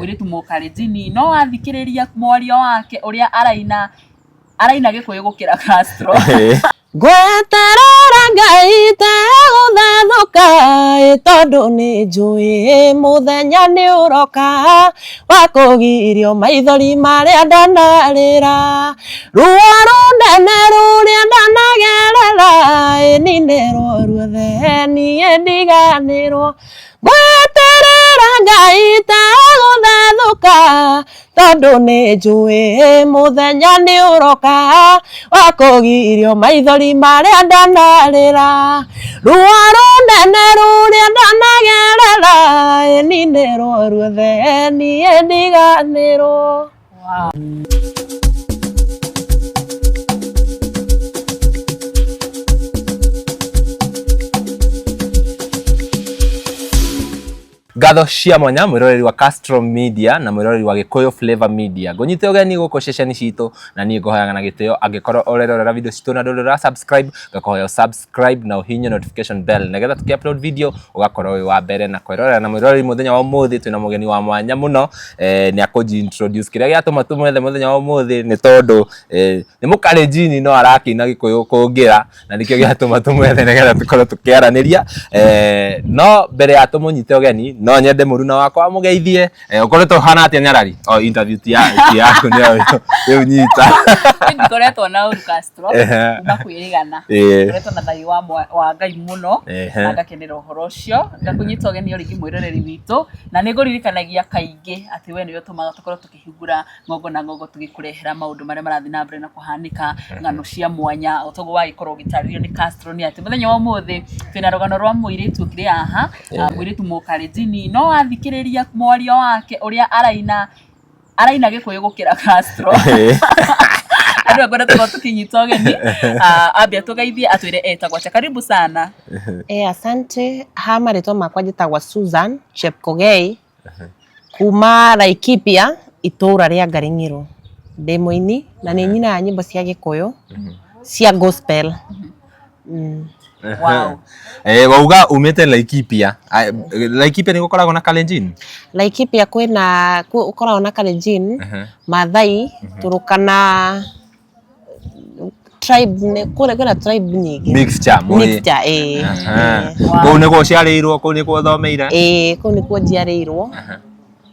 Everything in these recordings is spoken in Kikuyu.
Mũirĩtu Mũkalenjini, no wathikĩrĩria mwario wake ũrĩa araina, araina Gĩkũyũ gũkĩra Castro. Ngweterera Ngai itegũthethũka, ĩ tondũ nĩ njũĩ mũthenya nĩ ũroka wa kũgirio maithori marĩa ndanarĩra. Ruo rũnene rũrĩa ndanagerera, ĩ ninĩrwo ruothe niĩ ndiganĩrwo. Ngweterera Ngai itegũthethũka, tondũ nĩ njũĩ mũthenya nĩ ũroka wa kũgirio maithori marĩa ndanarĩra. Ruo rũnene rũrĩa ndanagerera, ĩ ninĩrwo ruothe niĩ ndiganĩrwo. Wow. Ngatho cia mwanya mwiroreri wa Castro Media na mwiroreri wa Gikuyu Flavor Media. Ngũnyite ũgeni gũkũ ceceni citũ na niĩ ngũhoyaga na gĩtĩo angĩkorwo ũrerorera video citũ na ndũrĩ ũra subscribe, ngakũhoya subscribe na ũhihinye notification bell nĩgetha tũkĩ upload video ũgakorwo wĩ wa mbere na kwĩrorera. Na mwĩroreri, mũthenya wa ũmũthĩ twĩna mũgeni wa mwanya mũno, nĩ akũnji introduce. Kĩrĩa gĩatũma tũmwethe mũthenya wa ũmũthĩ nĩ tondũ nĩ Mũkalenjini no arakĩina Gĩkũyũ kũngĩra, na nĩkĩo gĩatũma tũmwethe nĩgetha tũkorwo tũkĩaranĩria. No mbere ya tũmũnyite ũgeni, no nyende mũruna wakwa amũgeithie. Ũkoretwo ũhana atĩa, Nyarari? O interview ti yaku, nĩyo rĩu nyita. Ndikoretwo na ũru, Castro, kuma kwĩrĩgana. Ngoretwo na thayũ wa Ngai mũno na ngakenera ũhoro ũcio. Ngakũnyita ũgeni o rĩngĩ, mwĩroreri witũ, na nĩ ngũririkanagia kaingĩ atĩ we nĩwe ũtũmaga tũkorwo tũkĩhingũra ng'ongo na ng'ongo, tũgĩkũrehera maũndũ marĩa marathiĩ na mbere na kũhanĩka, ng'ano cia mwanya. O toguo wagĩkorwo ũgĩtarĩrio nĩ Castro, nĩ atĩ mũthenya wa ũmũthĩ twĩna rũgano rwa mũirĩtu ũkĩrĩ haha, mũirĩtu Mũkalenjini, no wathikĩrĩria mwario wake ũrĩa araina, araina Gĩkũyũ gũkĩra Castro. Andũ ngwenda tũkorwo tũkĩnyita ũgeni, ambe atũgeithie, atwĩre etagwo atĩa. Karibu sana. Eh, asante. Ha marĩtwa makwa njĩtagwo Susan Chepkogei kuma Laikipia, itũũra rĩa Ngaring'iro. Ndĩ mũini na nĩ nyinaga nyĩmbo cia Gĩkũyũ cia gospel. Wow. Wauga umĩte Laikipia. Laikipia nĩ gũkoragwo na Kalenjin? Laikipia kwĩna gũkoragwo na Kalenjin, Maathai, Turkana tribe, kwĩna tribe nyingĩ. Mixture. Mixture, ĩĩ. Kũu nĩkuo ũciarĩirwo, kũu nĩkuo ũthomeire? Ĩĩ, kũu nĩkuo njiarĩirwo,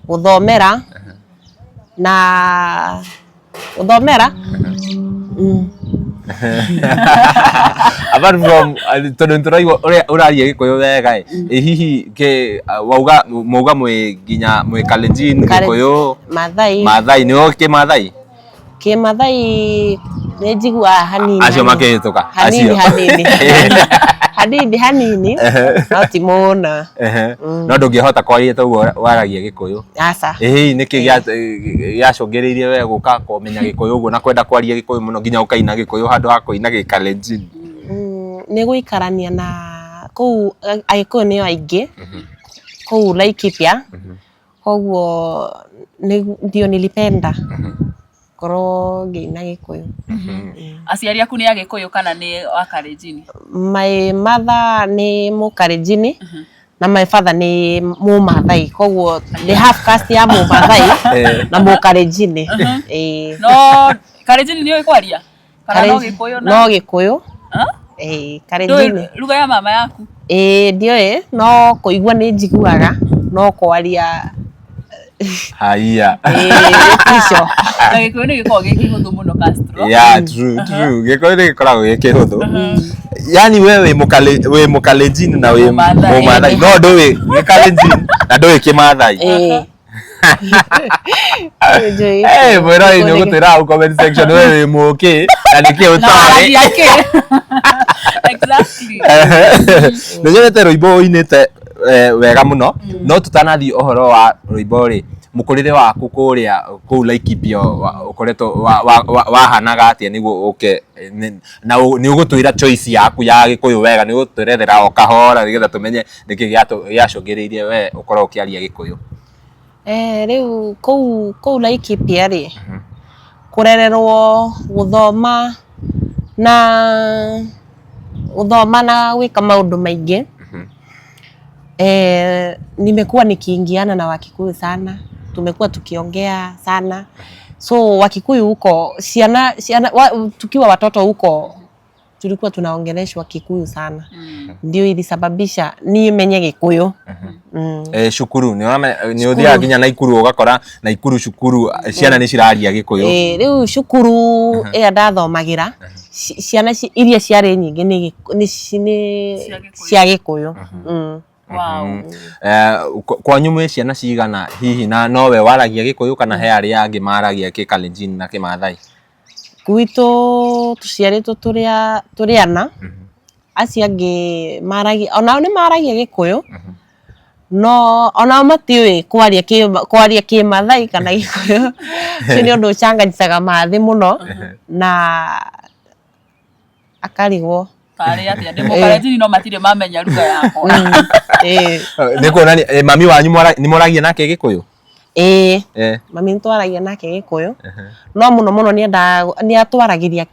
gũthomera na gũthomera. Apart from tondũ nĩtũraigua ũrĩa ũraria Gĩkũyũ wega ĩ hihi kĩ wauga mauga mwĩ nginya mwĩ Kalenjin, Gĩkũyũ, Maathai. Maathai, nĩwe kĩmathai? Kĩmathai nĩ njiguaga hanini. Acio makĩhĩtũka. Hanini. Acio. Hanini hanini hanini, no ti mũno. No ndũngĩhota kwaria ta ũguo waragia Gĩkũyũ? Aca. Ĩ hihi nĩkĩ gĩacũngĩrĩirie we gũka kũmenya Gĩkũyũ ũguo na kwenda kwaria Gĩkũyũ mũno nginya ũkaina Gĩkũyũ handũ ha kũina Gĩkalenjin? Nĩ gũikarania na kũu Agĩkũyũ nĩo aingĩ kũu Laikipia, koguo ndio nilipenda ngorwo ngĩina Gĩkũyũ. Aciari aku nĩ Agĩkũyũ kana nĩ a Kalenjin? My mother nĩ Mũkalenjini na my father nĩ Mũmathai, koguo nĩ half caste ya Mũmathai na Mũkalenjini. Ĩĩ. No Kalenjin nĩ ũĩ kwaria? Kana no Gĩkũyũ na No Gĩkũyũ. Ah? Ĩĩ, Ndũĩ Kalenjini. lugha ya mama yaku? Ĩĩ, ndiũĩ, no kũigua nĩ njiguaga, no kwaria Haiya. Ĩĩ, icio. Na Gĩkũyũ nĩ gĩkoragwo gĩ kĩhũthũ mũno, Castro. Yeah, true, true. Gĩkũyũ nĩ gĩkoragwo gĩ kĩhũthũ. Yani we wĩ Mũkalenjin na wĩ Mũmathai. Mũmathai. No ndũĩ Gĩkalenjin na ndũĩ Kĩmathai. Ĩĩ. Nĩnjũĩ. Eh, mwĩrori nĩ ũgũtwĩra hau comment section we wĩ mũkĩ na nĩkĩ Na ũtoĩ. waragia kĩ? Exactly. Nĩ nyonete rwĩmbo ũinĩte wega mũno, no tũtanathiĩ ũhoro wa rwĩmbo rĩ, mũkũrĩre waku kũrĩa kũu Laikipia ũkoretwo wahanaga atĩa nĩguo ũke na nĩ ũgũtwĩra choice yaku ya Gĩkũyũ wega, nĩ ũgũtwerethera o kahora nĩgetha tũmenye nĩkĩ gĩacũngĩrĩirie we ũkorwo ũkĩaria Gĩkũyũ. Rĩu kũu Laikipia rĩ, kũrererwo gũthoma na gũthoma na gwĩka maũndũ maingĩ, nimekuwa nikiingiana na Wakikuyu sana. Tumekuwa tukiongea sana, so Wakikuyu huko ciana ciana wa, tukiwa watoto huko tulikuwa tunaongeleshwa Kikuyu sana. Ndio ilisababisha niĩ menye Gikuyu. Eh, cukuru nĩ ũthiaga nginya Naikuru ũgakora Naikuru cukuru ciana nĩ ciraria Gĩkũyũ. Ĩĩ, rĩu cukuru ĩrĩa ndathomagĩra ciana iria ciarĩ nyingĩ nĩ Cia Gĩkũyũ. Cia Gĩkũyũ. Wow. Eh, kwanyu mwĩ ciana cigana hihi, na nowe waragia Gĩkũyũ kana he arĩa angĩ maragia Gĩkalenjin na Kĩmathai? Gwitũ tũciarĩtwo tũrĩ ana, acio angĩ maragia, onao nĩ maragia Gĩkũyũ, no onao matiũĩ kwaria Kĩmathai kana Gĩkũyũ. Ũcio nĩ ũndũ ũcangajicaga mathĩ mũno na akarigwo. Tarĩ atĩa, ndĩ Mũkalenjini no matirĩ mamenya lugha yakwa. Ĩĩ. Nĩ kuonania mami wanyu nĩ mwaragia nake Gĩkũyũ? Ĩĩ. Eh. Mami nĩtwaragia nake Gĩkũyũ, no mũno mũno nĩendaga nĩatwaragĩria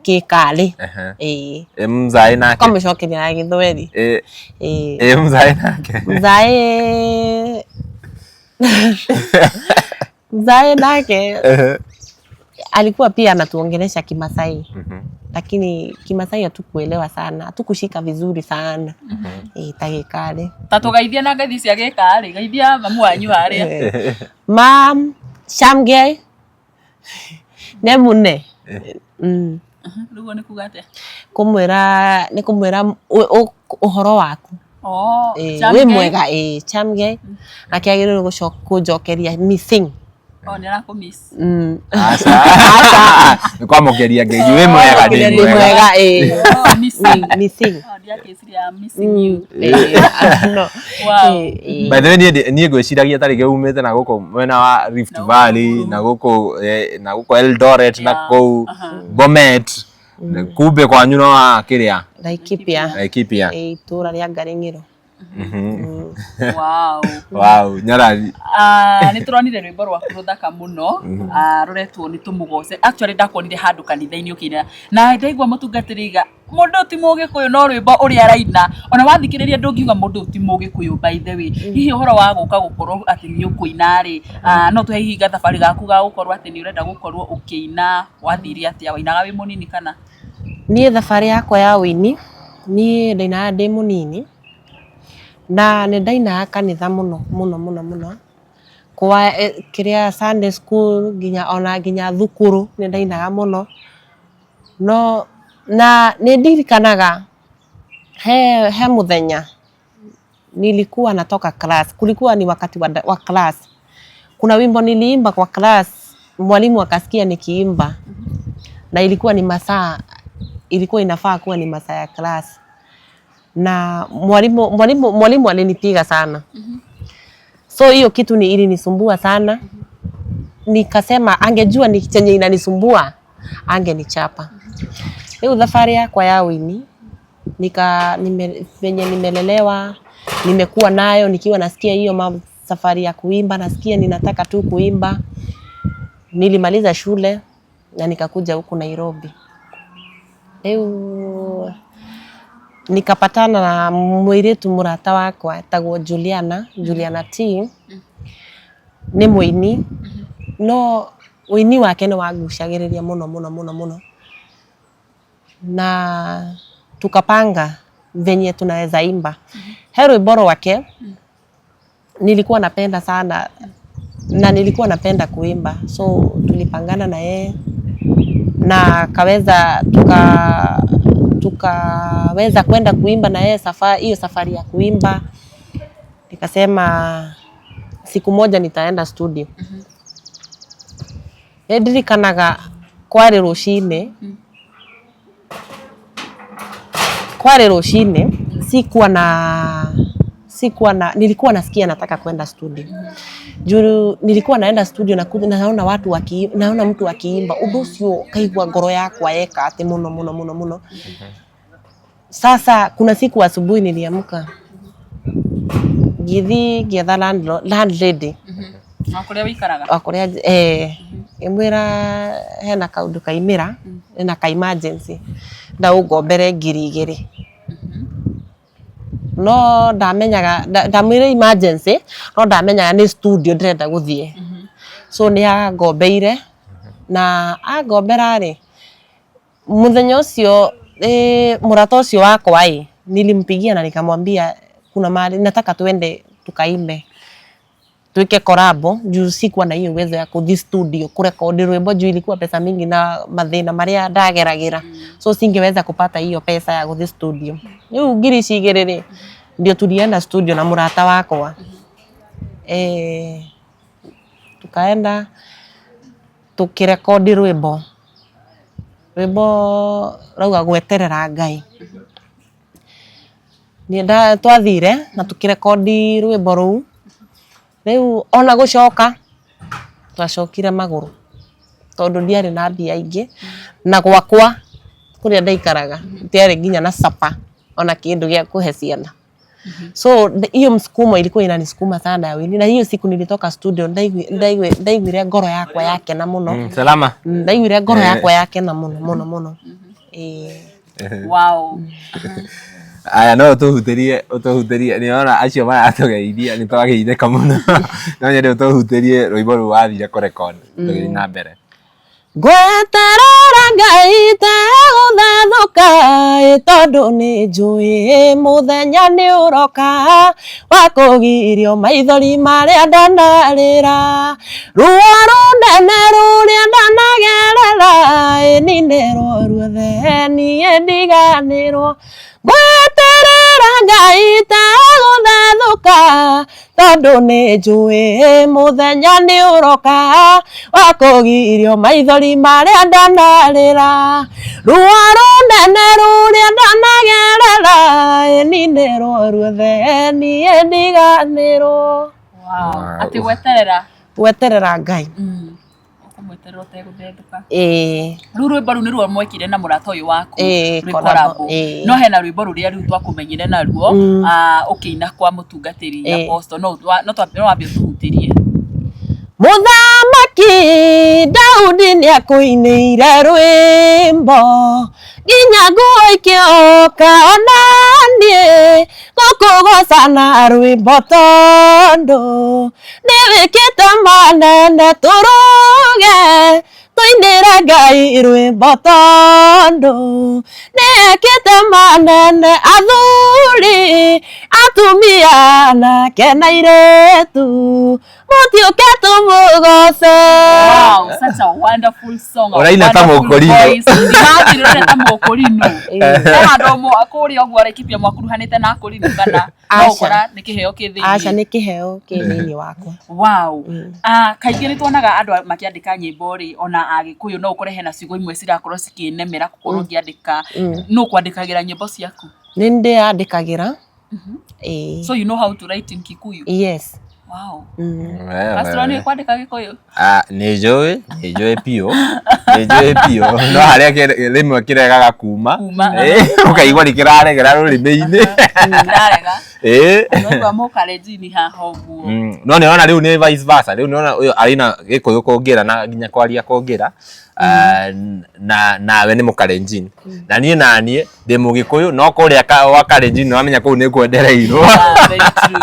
Kĩkarĩ. Ĩĩ. Mzae nake? Kamũcokeria na Gĩthweri. Ĩĩ. Mzae nake? Mzae nake alikuwa pia anatuongelesha Kimasai, lakini Kimasai hatukuelewa sana, hatukushika vizuri sana. Ĩĩ, ta Gĩkarĩ. Ta tũgeithie na ngeithi cia Gĩkarĩ, geithia mamu wanyu harĩa. Mam Shamgei nemune. Rĩu nĩ kuga atĩa? Kũmwĩra nĩ kũmwĩra ũhoro waku. Oh, Ĩĩ, Chamgei. Wĩ mwega? Ĩĩ, Chamgei. Nake agĩrĩirwo kũnjokeria missing. Oh, nĩ arakũmiss. Aca, nĩ kwamũkĩria ngeithi, wĩ mwega? Ndĩ Ndĩ mwega. Mwega, ĩĩ. Oh, missing. Missing. Oh, ndiakĩciria I'm missing you. Ĩĩ, no. Wow. Ĩĩ, ĩĩ. By the way, niĩ ngwĩciragia ta rĩngĩ umĩte na gũkũ mwena wa Rift Na gũkũ Valley, Nakuru. na gũkũ Eldoret na kũu Bomet, kumbe kwanyu no wa kĩrĩa? Laikipia. Laikipia. Ĩĩ, itũũra rĩa Ngaring'iro. Wow. Wow, nyarari. Ah, nä tå ronire rwä mbo rwaku rå thaka må no rå retwo nä tå må goce. Actually ndakuonire handå kanitha-inä å kä ina na ndaigua må tungatä rä må ndå ti må gä kå yå, no rwä mbo å rä a araina ona wathikä rä ria ndå ngiuga må ndå ti må gä kå yå. By the way, hihi å horo wa gå ka gå korwo atä nä å kå ina rä, no tå he hihi gathabarä gaku ga gå korwo atä nä å renda gå korwo å kä ina, wathire atä a? Wainaga wä må nini kana? Niĩ thabarĩ yakwa ya ũini, niĩ ndainaga ndĩ mũnini na nĩ ndainaga kanitha mũno mũno mũno mũno kwa kĩrĩa Sunday school, nginya ona nginya thukuru nĩ ndainaga mũno. No na nĩ ndirikanaga he mũthenya nilikuwa natoka class, kulikuwa ni wakati wa class, kuna wimbo niliimba kwa class, mwalimu akasikia nikiimba, na ilikuwa ni masaa ilikuwa inafaa kuwa ni masaa ya class, na mwalimu alinipiga sana. So hiyo kitu ni ilinisumbua sana, nikasema angejua ni chenye inanisumbua angenichapa. Rĩu thabarĩ yakwa ya ũini nika nime, venye nimelelewa, nimekuwa nayo nikiwa nasikia hiyo safari ya kuimba, nasikia ninataka tu kuimba. Nilimaliza shule na nikakuja huku Nairobi. Rĩu nikapatana na mũirĩtu mũrata wakwa etagwo Juliana, Juliana T. Nĩ mũini, no ũini wake nĩ wangucagĩrĩria mũno mũno mũno mũno, na tukapanga venye tunaweza imba. He rwĩmbo rwake nilikuwa napenda sana na nilikuwa napenda kuimba, so tulipangana na yeye na kaweza tukaweza kwenda kuimba na yeye safari hiyo, safari ya kuimba. Nikasema siku moja nitaenda studio. Nĩ ndirikanaga kwarĩ rũcinĩ, sikuwa na nilikuwa nasikia nataka kwenda studio juu nilikuwa naenda studio na naona watu naona mtu akiimba ũndũ ũcio kaigua ngoro yakwa yeka atĩ mũno mũno mũno mũno. Sasa kuna siku asubuhi niliamka ngĩthiĩ ngĩetha landlady Na kũrĩa wĩikaraga? Wa kũrĩa, ngĩmwĩra hena kaũndũ kaimĩra, hena ka emergency, ndaũngombere 2,000. No ndamenyaga ndamwĩrire emergency, no ndamenyaga nĩ studio ndĩrenda gũthiĩ. So nĩ angombeire, na angombera rĩ, muthenya ũcio mũrata ũcio wakwa ĩ, nilimpigia na nikamwambia kuna mahali nataka tuende tukaimbe, tuike collabo, juu sikuwa na hiyo uwezo ya kuthi studio kurekodi rwimbo, juu ilikuwa pesa mingi na mathina maria ndageragira, so singeweza kupata hiyo pesa ya guthi studio. Riu ngiri ici igĩrĩ rĩ, ndio tulienda studio na mũrata wakwa, tukaenda tukirekodi rwimbo, rwimbo rauga gweterera Ngai. Niĩ twathire na tukirekodi rwimbo rũu. Rĩu ona gũcoka twacokire magũrũ, tondũ ndiarĩ na mbia ingĩ, na gwakwa kũrĩa ndaikaraga ndiarĩ nginya na capa ona kĩndũ gĩa kũhe ciana. So hiyo msukumo ilikuwa inanisukuma sana ya wini, na hiyo siku nilitoka studio ndaiguire ngoro yakwa yakena mũno. Salama. Ndaiguire ngoro yakwa yakena mũno mũno mũno. Wow. Aya, no ũtũhutĩrie, ũtũhutĩrie, nĩ ona acio maratũgeithia nĩ twageithĩka mũno. No nyende ũtũhutĩrie rwĩmbo rũu wathire kũrecord tũgĩthiĩ na mbere. Ngweterera Ngai tegũthethũka, tondũ nĩ njũĩ mũthenya nĩ ũroka wa kũgirio maithori marĩa ndanarĩra, ruo rũnene rũrĩa ndanagerera, ninĩrwo ruothe niĩ ndiganĩrwo. Ngweterera Ngai tegũthethũka, tondũ nĩ njũĩ mũthenya nĩ ũroka wa kũgirio maithori marĩa ndanarĩra, ruo rũnene rũrĩa ndanagerera, ninĩrwo ruothe niĩ ndiganĩrwo. Wow. Atĩ gweterera. Gweterera Ngai. Ũkũmweterera ũtegũthethũka. Ĩĩ. Rĩu rwĩmbo rũu nĩruo mwekire na mũrata ũyũ waku, Ĩĩ, rwĩ collabo, collabo. Ĩĩ. No hena rwĩmbo rũrĩa rĩu twakũmenyire naruo, ũkĩina kwa mũtungatĩri Apostle. No no wambe ũtũhutĩrie. Mũthamaki Daudi nĩakũinĩire rwĩmbo nginya nguo ikĩoka, ona niĩ ngũkũgoca na rwĩmbo, tondũ nĩwĩkĩte manene, tũrũge tũinĩre Ngai rwĩmbo, tondũ nĩekĩte manene, athuri atumia anake na airĩtu, mũtiũke tũmũgoce. Wow, such a wonderful song. A Ũraina ta wonderful mũkũrinũ. voice. Imagine ũraina ta mũkũrinũ. He handũ kũrĩa ũguo Laikipia mwakuruhanĩte na akũrinũ, kana no Aca. ũkora nĩ kĩheo kĩ thĩiniĩ? Aca, nĩ kĩheo kĩ thĩiniĩ wakwa. Wow. Ah, kaingĩ nĩ tuonaga andũ makĩandĩka nyĩmbo rĩ, ona Agĩkũyũ no ũkore hena ciugo imwe cirakorwo cikĩnemera gũkorwo ngĩandĩka. Nũ kwandĩkagĩra nyĩmbo ciaku? Nĩ ndĩyandĩkagĩra. Ĩĩ. So you know how to write in Kikuyu? Yes. Wow. Pastor, nĩ kwandĩka Gĩkũyũ? Ah, nĩ njũĩ, nĩ njũĩ biũ, nĩ njũĩ biũ, no harĩa rĩmwe kĩregaga kuma. Kuma. Ũkaigua nĩ kĩraregera rũrĩmĩ-inĩ. Ndarega. Ĩĩ. Naigua mũkalenjini haha ũguo. No nĩ ũrona rĩu nĩ vice versa, rĩu nĩ ũrona ũyũ arĩ Gĩkũyũ kũngĩra na nginya kwaria kũngĩra. Na nawe nĩ mũkalenjini, na niĩ naniĩ ndĩ mũgĩkũyũ, no kũrĩa gwa kalenjini nĩ wamenya kũu nĩ kwendereirwo. Yeah, very true.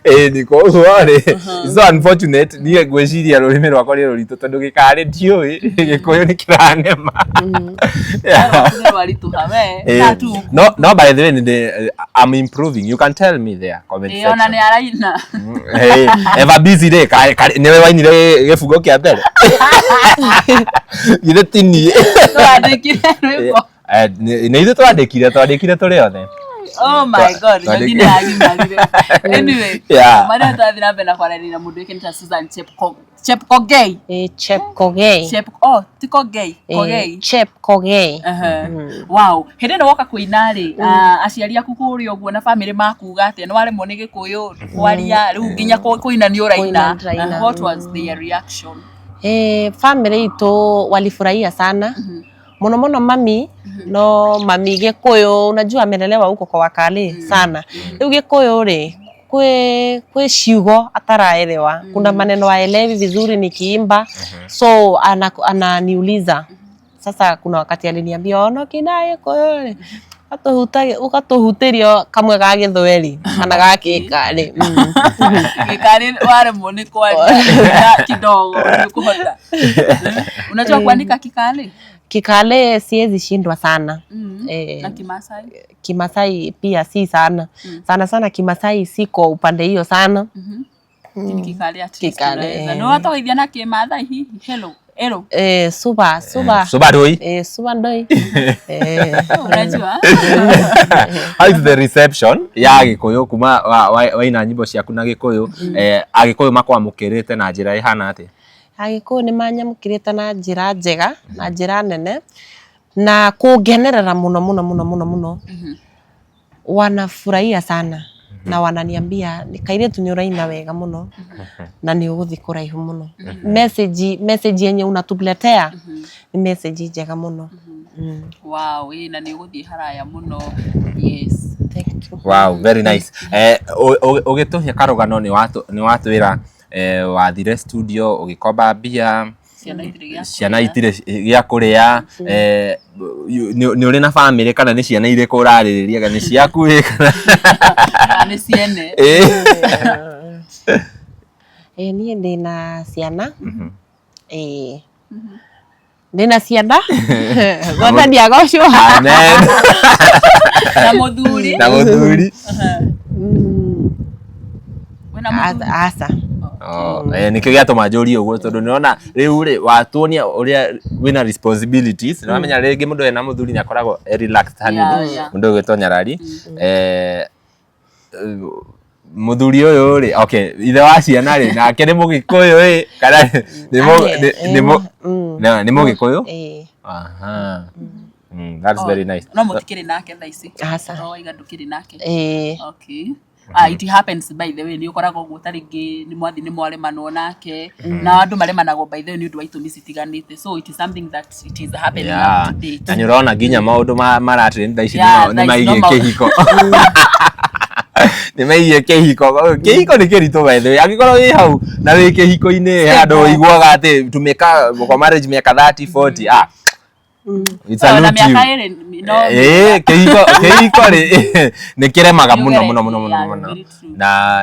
Ĩĩ, nĩ koguo rĩ, it's so unfortunate, niĩ ngwĩciria rũrĩmĩ rwakwa nĩ rũritũ, tondũ gĩkarĩ ndiũĩ, gĩkũyũ nĩ kĩranema. Yeah. Rwaku nĩ rwaritũha we. Eh, Na tu. No, by the way, I'm improving. You can tell me there, comment Ĩĩ, ona section. nĩ araina. Hey, Eva busy rĩ, nĩwe wainire gĩbungo kĩa mbere? Githĩ ti niĩ? Twandĩkire rwĩmbo. Nĩ ithuĩ twandĩkire tũrĩ othe. Oh my God, njoki nĩ yagimarire. Anyway, marĩa twathiĩ na mbere na kwaranĩria na mũndũ wĩkĩte Susan Chepkogei. Ĩĩ, Chepkogei. Chep, oh, ti Kogei, Ĩĩ, Kogei. Chepkogei. Wow, hĩndĩ ĩno woka kũina rĩ, aciari aku kũrĩa ũguo na bamĩrĩ makuga atĩa? Nĩ waremwo nĩ Gĩkũyũ kwaria, rĩu nginya kũina nĩ ũraina. Kũina ndĩraina. What was their reaction? Family itũ walifurahia sana, muno muno mami. No mami Gĩkũyũ, unajua amelelewa huko kwa Wakale sana. Rĩu Gĩkũyũ rĩ, kwĩ ciugo ataraelewa, kuna maneno haelewi vizuri nikiimba, so ananiuliza. Sasa kuna wakati aliniambia ono kina Gĩkũyũ rĩ, Ũgatũhutĩria kamwe ga gĩthweri kana ga gĩkarĩ. Gĩkarĩ waremwo nĩ kwaria kidogo nĩ ũkũhota. Unajua kuandika Kikale? Kikale siwezi shindwa sana. Na Kimasai? Kimasai pia si sana. Sana sana Kimasai siko upande hiyo sana. Kikale at least Kikale, unaweza. eh. No watũgeithia na Kĩmathai hihi? Hello. Hello. Suba, suba. Suba ndoi. Suba ndoi. Unajua? How is the reception ya Gikuyu kuma waina nyimbo ciaku na Gikuyu, Agikuyu makwamũkĩrĩte na njĩra ĩhana atĩa? Agĩkũyũ nĩ manyamũkĩrĩte na njĩra njega na njĩra nene na kũngenerera mũno mũno mũno mũno mũno. Wanafurahia sana na wananiambia kairĩtu nĩ ũraina wega mũno na nĩ ũgũthiĩ kũraihu mũno. Message yenye unatuletea nĩ message njega mũno. Wow, na nĩ ũgũthiĩ haraya mũno. Yes. Thank you. Wow, very nice. Ũgĩtũhe karũgano nĩ watwĩra wathire studio ũgĩkomba mbia, Ciana itirĩ gĩa ciana kũrĩa. itirĩ gĩa kũrĩa, nĩ ũrĩ na bamĩrĩ kana nĩ ciana irĩkũ ũrarĩrĩria, kana nĩ ciaku ĩ, kana Kana nĩ ciene. Niĩ ndĩna ciana. Ndĩna ciana. Mwathani agocwo. Amen. Na mũthuri. Na mũthuri. Wĩna mũthuri? Aca. Oh, nĩkĩo gĩatũma njũrie ũguo tondũ nĩrona rĩu rĩ watuonia ũrĩa wĩna responsibilities, nĩwamenya rĩngĩ mũndũ ena mũthuri nĩ akoragwo e relaxed hanini, mũndũ ũgwĩtwo nyarari. Mũthuri ũyũ rĩ, okay, ithe wa ciana rĩ, nake nĩ mũgĩkũyũ ĩ, kana nĩ mũgĩkũyũ? Aha. That's very nice. No mũtikĩrĩ nake thaa ici? Aca. No waiga ndũkĩrĩ nake? Okay. It happens by the way, nĩ ũkoragwo ũguo ta rĩngĩ nĩ mwathi nĩ mwaremanwo nake, na andũ maremanagwo by the way nĩ ũndũ wa itũmi citiganĩte, so it is something that it is happening up to date. Na nĩ ũrona nginya maũndũ maratrend thaa ici Yeah, nĩ thaa ici no maigie kĩhiko. Nĩ maigie kĩhiko. Kĩhiko nĩ kĩritũ by the way. Angĩkorwo wĩ hau na wĩ kĩhiko-inĩ handũ ũiguaga atĩ tumeka kwa marriage miaka 30, 40, It's a Na salute you. mĩaka ĩrĩ no Kĩhiko rĩ nĩ kĩremaga mũno mũno mũno mũno Yeah, mũno. very true.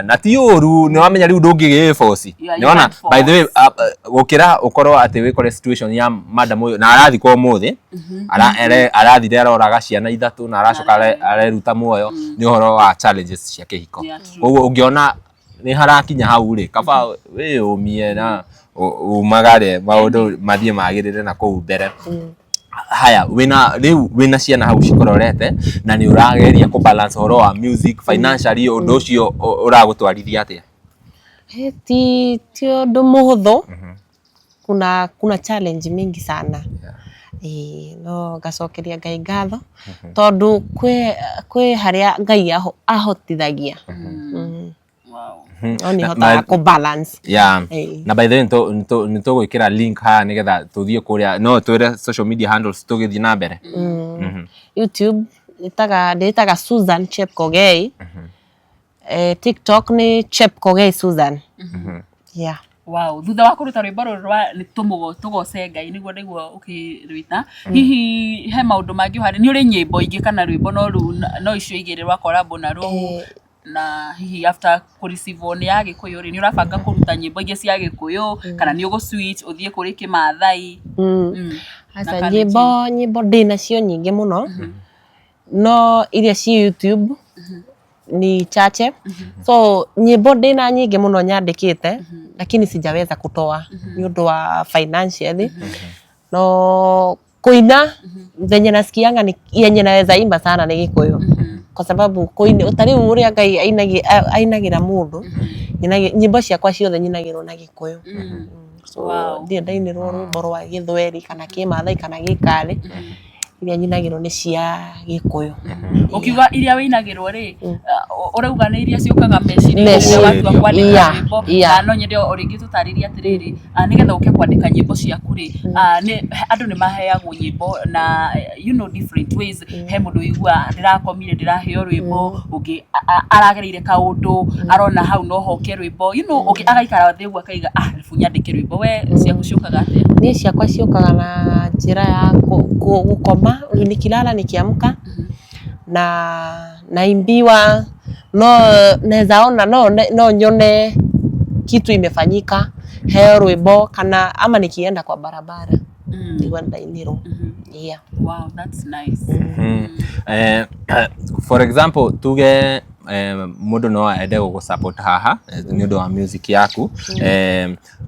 Na ti ũru nĩ wamenya rĩu ndũngĩgĩĩboci. Yeah, you Nĩwona can't by the way force. gũkĩra ũkorwo atĩ wĩkore situation ya madam ũyũ na arathikwo ũmũthĩ, arathire aroraga ciana ithatũ na aracoka areruta muoyo nĩ ũhoro wa challenges cia kĩhiko. Yeah, true. Koguo ũngĩona nĩ harakinya hau rĩ, kaba wĩyũmie na umagare maũndũ mathiĩ magĩrĩre na kũu mbere. Haya, wĩna rĩu wĩna ciana hau cikũrorete na nĩ ũrageria kũ balance ũhoro wa music financially, ũndũ ũcio ũragũtwarithia atĩa? Ti ũndũ mũhũthũ. Kuna challenge mingi sana. No ngacokeria Ngai ngatho tondũ kwĩ harĩa Ngai ahotithagia. Wow. No nĩ hotaga kũ balance. Yeah. Na by the way nĩ tũgwĩkĩra link haha nĩgetha tũthiĩ kũrĩa, no twĩre social media handles tũgĩthiĩ na mbere. YouTube ndĩtaga Susan Chepkogei. TikTok nĩ Chepkogei Susan. Yeah. Wow, thutha wa kũruta rwĩmbo rũrũ rwa nĩ tũgoce Ngai nĩguo ndaigua ũkĩrwĩta, hihi he maũndũ mangĩ ũharĩ, nĩ ũrĩ nyĩmbo ingĩ kana rwĩmbo no rũu, no icio igĩrĩ rwa collabo na rũu, na hihi after kũ-receive nĩ ya Gĩkũyũ rĩ, nĩ ũrabanga kũruta nyĩmbo ingĩ cia Gĩkũyũ kana nĩ ũgũ switch ũthiĩ kũrĩ Kĩmathai? Aca, Na Kalenjin. nyĩmbo ndĩ nacio nyingĩ mũno, no iria ci YouTube ni chache. So nyĩmbo ndĩna nyingĩ mũno nyandĩkĩte, lakini sijaweza kutoa nĩ ũndũ wa financially. No kũina venye nasikianga ni yenye naweza imba sana nĩ Gĩkũyũ, kwa sababu kũina ta rĩu ũrĩa Ngai ainagĩra mũndũ, nyĩmbo ciakwa ciothe nyinagĩrwo na Gĩkũyũ. So ndirĩ ndainĩrwo rwĩmbo rwa Gĩthweri kana Kĩmathai kana Gĩkarĩ, iria nyinagĩrwo nĩ cia Gĩkũyũ. Ũkiuga iria wĩinagĩrwo rĩ, ũrauga nĩ iria ciũkaga meciria-inĩ rĩrĩa watua kwandĩka rwĩmbo? Na no nyende o rĩngĩ tũtarĩrie atĩrĩrĩ, nĩgetha ũke kwandĩka nyĩmbo ciaku rĩ, andũ nĩ maheagwo nyĩmbo na you know different ways. He mũndũ ũiguaga ndĩrakomire ndĩraheo rwĩmbo, ũngĩ aragereire kaũndũ arona hau no hoke rwĩmbo, you know, ũngĩ agaikara thĩ ũguo akaiga rĩu nyandĩke rwĩmbo. We ciaku ciũkaga atĩa? Niĩ ciakwa ciũkaga na njĩra ya gũkoma, nikilala nikiamka, Na naimbiwa no naweza ona no, no nyone kitu imefanyika heo rwimbo kana ama nikienda kwa barabara ndigua ndainirwo. Yeah. Wow, that's nice. For example tuge mundu no ende gũgũ support haha nĩ ũndũ wa music yaku,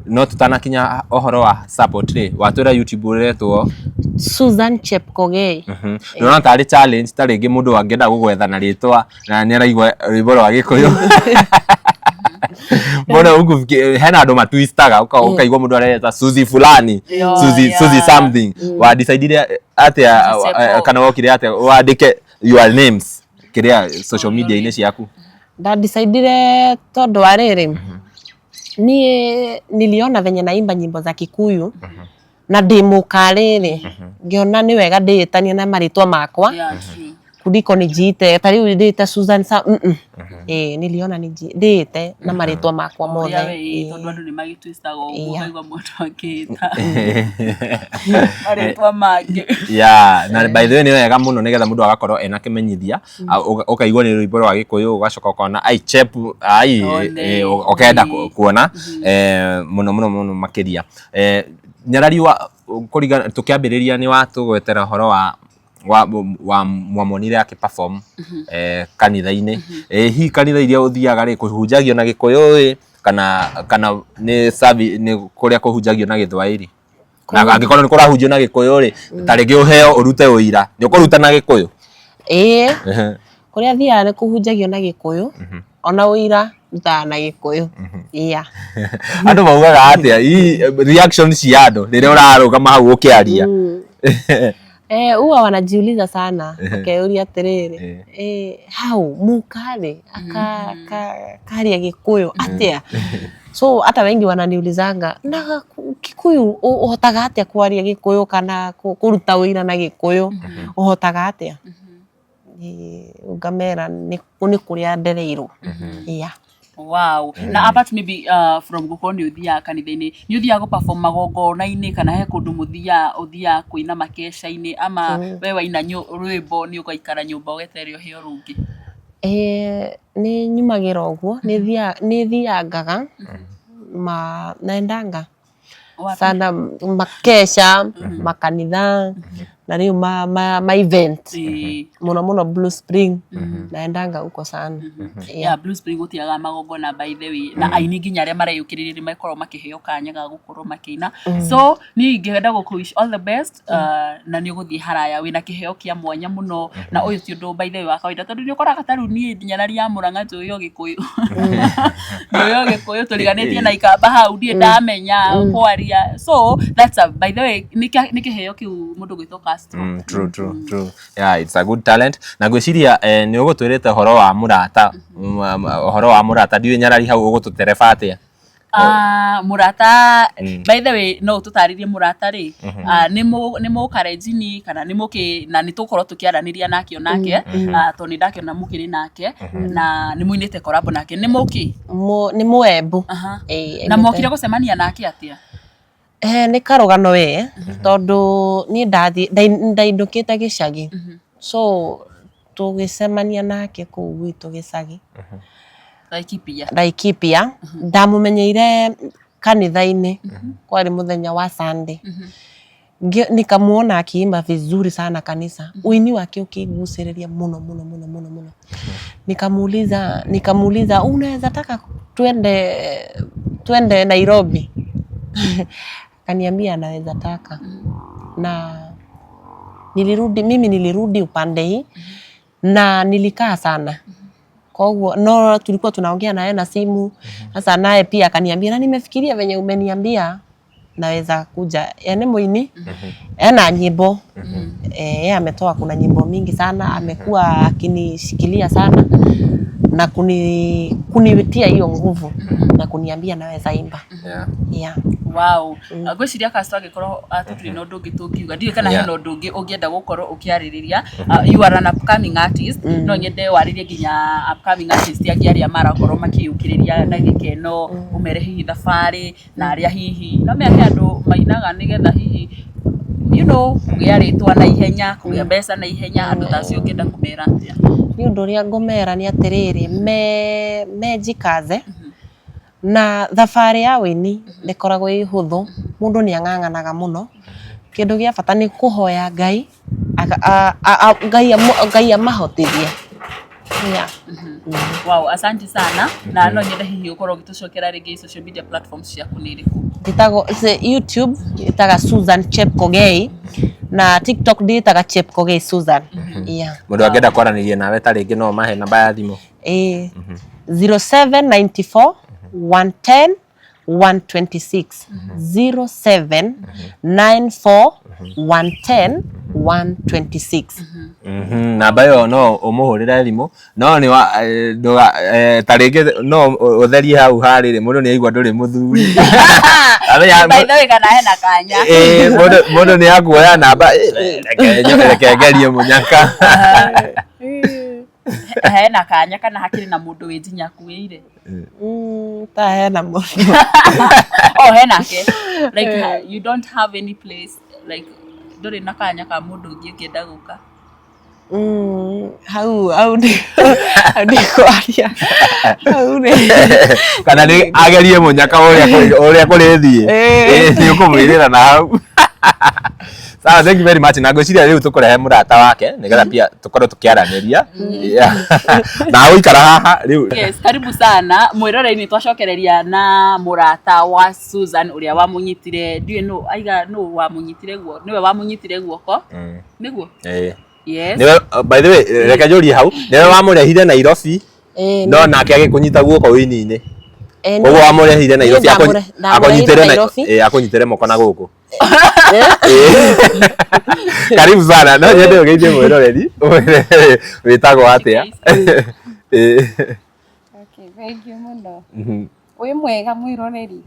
no tutanakinya ũhoro wa support rĩ, watwĩra YouTube ũretwo Susan Chepkogei. Ndĩrona tarĩ challenge, ta rĩngĩ mũndũ angĩenda gũgwetha na rĩtwa na nĩ araigua rwĩmbo rwa Gĩkũyũ mbona huku hena andũ matwistaga, ũkaigua mũndũ areta Suzy fulani, Suzy, Suzy something. Wa decidire atĩa Suzy Chepo. Kana wokire atĩa wandĩke your names kĩrĩa social media-inĩ ciaku? Ndadecidire tondu wa rĩrĩ, niĩ niliona venye naimba nyimbo za Kikuyu na ndĩ mũkarĩrĩ, ngĩona nĩ wega ndĩĩtanie na marĩtwa makwa Yeah, true. kuliko nijiite ta rĩu ndĩĩte Susan sa niliona ndĩĩte na marĩtwa makwa mothe. Ũrĩa we tondũ andũ nĩ magĩtwistaga ũguo, ũkaigua mũndũ akĩĩta marĩtwa mangĩ. Yeah, na by the way nĩ wega mũno nĩgetha mũndũ agakorwo ena kĩmenyithia, ũkaigua nĩ rwĩmbo rwa Gĩkũyũ, ũgacoka ũkona ai Chep ai, One. ũkenda kuona mũno mũno mũno makĩria. Nyarari wa kũringana tũkĩambĩrĩria nĩ watũgwetera ũhoro wa mwamonire akĩ perform kanitha-inĩ. Hihi kanitha iria ũthiaga rĩ, kũhunjagio na Gĩkũyũ ĩ kana nĩ nĩ kũrĩa kũhunjagio na Gĩthwaĩri? Na angĩkorwo nĩ kũrahunjio na Gĩkũyũ rĩ, ta rĩngĩ ũheo ũrute ũira, nĩ ũkũruta na Gĩkũyũ? Ĩĩ, kũrĩa thiaga nĩ kũhunjagio na Gĩkũyũ, ona ũira ndutaga na Gĩkũyũ. Yeah. Andũ maugaga atĩa? Reaction cia andũ rĩrĩa ũrarũgama hau ũkĩaria? Huwa wanajiuliza sana, makeyũria atĩrĩrĩ, hau mũkarĩ akaria Gĩkũyũ atĩa? So hata wengi wananiulizanga na Kikuyu ũhotaga atĩa kwaria Gĩkũyũ kana kũruta ũira na Gĩkũyũ ũhotaga atĩa? Ngamera nĩ kũrĩa ndereirwo. Yeah. Wow. Na apart maybe from gũkorwo nĩ ũthiaga kanitha-inĩ, nĩ ũthiaga gũ perform magongona-inĩ kana he kũndũ mũthiaga ũthiaga kũina makeca-inĩ ama we waina rwĩmbo nĩ ũgaikara nyũmba ũgeterere ũheo rũngĩ? Nĩ nyumagĩra ũguo, nĩ thiangaga ma naendanga Wapi? Sana makesha, makanitha na rĩu ma event, mũno mũno Blue Spring, naendanga huko sana. Yeah. Yeah, Blue Spring gũtiagaga magongona by the way, na aini nginya arĩa mareyũkĩrĩria nĩ makoragwo makĩheo kanya ga gũkorwo makĩina, so niĩ ingĩenda gũkũ wish all the best, na nĩ ũgũthiĩ haraya, wĩna kĩheo kĩa mwanya mũno, na ũyũ ti ũndũ by the way wa kawaida, tondũ nĩ ũkoraga ta rĩu niĩ Nyarari ya Mũrang'a njũĩ o Gĩkũyũ, njũĩ o Gĩkũyũ tũriganĩtie na Ikamba hau ndirĩ ndamenya kwaria, so that's a, by the way nĩ kĩheo kĩu mũndũ gwĩtwo Castro. True, true, true. Yeah, it's a good talent. Na ngwĩciria nĩ ũgũtwĩrĩte ũhoro wa mũrata, ũhoro wa mũrata, ndiũĩ Nyarari hau ũgũtũtereba atĩa? Ah, mũrata, by the way no ũtũtarĩrie mũrata rĩ, nĩ mũkarenjini kana nĩ mũkĩ, na nĩ tũgũkorwo tũkĩaranĩria nake onake, tondũ nĩ ndakĩona mũkĩrĩ nake na nĩ mũinĩte collab nake, nĩ mũkĩ? Nĩ mũembu. Na mwokire gũcemania nake atĩa? Nĩ karũgano we, tondũ niĩ ndathi ndaindũkĩte gĩcagi, so tũgĩcemania nake kũu gwitũ gĩcagi. Laikipia. Laikipia. Ndamũmenyeire kanitha-inĩ, kwarĩ mũthenya wa Sunday. Nikamuona akiimba vizuri sana kanisa, uini wake ukigucĩrĩria mũno mũno mũno mũno mũno. Nikamuuliza, unaweza taka twende Nairobi? Akaniambia anaweza taka. Na nilirudi, mimi nilirudi upande hii na nilikaa sana. Koguo no tulikuwa tunaongea naye na simu. Sasa naye pia akaniambia, na nimefikiria venye umeniambia naweza kuja. Ye nĩ mũini, ena nyimbo. Yeye ametoa, kuna nyimbo mingi sana, amekuwa akinishikilia sana na kunitia hiyo nguvu na kuniambia naweza imba. Yeah. Wow. Ngwĩciria Castro angĩkorwo tũtirĩ na ũndũ ũngĩ tũngiuga, ndiũĩ kana hena ũndũ ũngĩ ũngĩenda gũkorwo ũkĩarĩrĩria. You are an upcoming artist, no nyende warĩrie nginya upcoming artist angĩ arĩa marakorwo makĩyũkĩrĩria na gĩkeno, ũmere hihi thabarĩ na arĩa hihi no mea he andũ mainaga nĩgetha hihi Kũgĩa rĩtwa na ihenya, kũgĩa mbeca na ihenya, andũ ta acio ũngĩenda kũmera atĩa? Nĩ ũndũ ũrĩa ngũmera nĩ atĩrĩrĩ, mejikaze na thabarĩ ya wĩini ndĩkoragwo ĩ hũthũ, mũndũ nĩ ang'ang'anaga mũno. Kĩndũ gĩa bata nĩ kũhoya Ngai, Ngai amahotithie. Yeah. Wow, asante sana. Na no nyende hihi ũkorwo ũgĩtũcokera rĩngĩ social media platforms ciaku nĩ irĩkũ? Njĩtagwo YouTube njĩtaga Susan Chepkogei na TikTok ndĩtaga Chepkogei Susan. Yeah. Mũndũ angĩenda kwaranĩria nawe ta rĩngĩ no mahe namba ya thimũ. 0794 110 126 0794 110 126. Namba ĩyo no ũmũhũrĩre thimũ no nĩ wa ndũga ta rĩngĩ no ũtherie hau harĩrĩ mũndũ nĩ aigua ndũrĩ mũthuri. By the way, kana hena kanya. Mũndũ nĩ akuoya namba, reke ngerie mũnyaka. Hena kanya kana hakĩrĩ na mũndũ wĩ njinya akuĩire? Ta hena mũndũ. Oh, henake. Like you don't have any place, like ndũrĩ na kanya ka mũndũ ũngĩ ũngĩenda gũka. Hau hau nĩ hau nĩ kwaria hau nĩ Kana nĩ agerie mũnyaka ũrĩa kũrĩthiĩ. Nĩ ũkũmwĩrĩra na hau. Sawa, thank you very much. Na ngwĩciria rĩu tũkũrehe mũrata wake nĩgetha pia tũkorwo tũkĩaranĩria. Na agũikara haha rĩu. Yes, karibu sana mwĩroreri-inĩ. Twacokereria na mũrata wa Susan ũrĩa wamũnyitire, ndiũĩ nũ aiga nũ wamũnyitire guo, nĩwe wamũnyitire guoko nĩguo? Yes. Nĩwe, by the way, reke njũrie hau, nĩwe wamũrehire Nairobi, no nake agĩkũnyita guoko wĩini-inĩ. Koguo wamũrehire Nairobi ndamũrehire Nairobi. Akũnyitĩre moko na gũkũ. Karibu sana. No nyende ũgeithie mwĩroreri, ũmwĩre wĩtagwo atĩa. Okay, thank you mũno. Wĩ mwega mwĩroreri?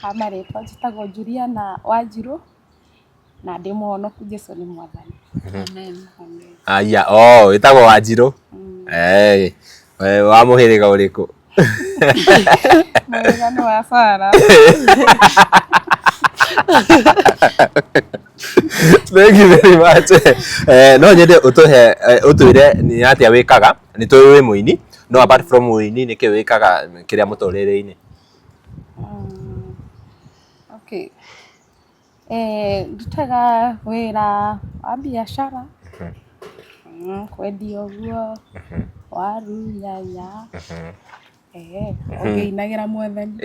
Ha marĩtwa njĩtagwo Juliana Wanjirũ na ndĩ mũhonoku, Jesũ nĩ mwathani. Amen. Amen. Aya, oh, wĩtagwo Wanjirũ. Wa mũhĩrĩga ũrĩkũ? Mũhĩrĩga nĩ wa Sara. Thank you very much. No nyende ũtũhe ũtwĩre nĩ atĩa wĩkaga. Nĩ tũĩ wĩ mũini, no apart from ũini nĩkĩ wĩkaga kĩrĩa mũtũrĩre-inĩ? Okay. Ndutaga wĩra wa biacara, kwendia ũguo, waru, nyanya, ũngĩinagĩra Mwathani.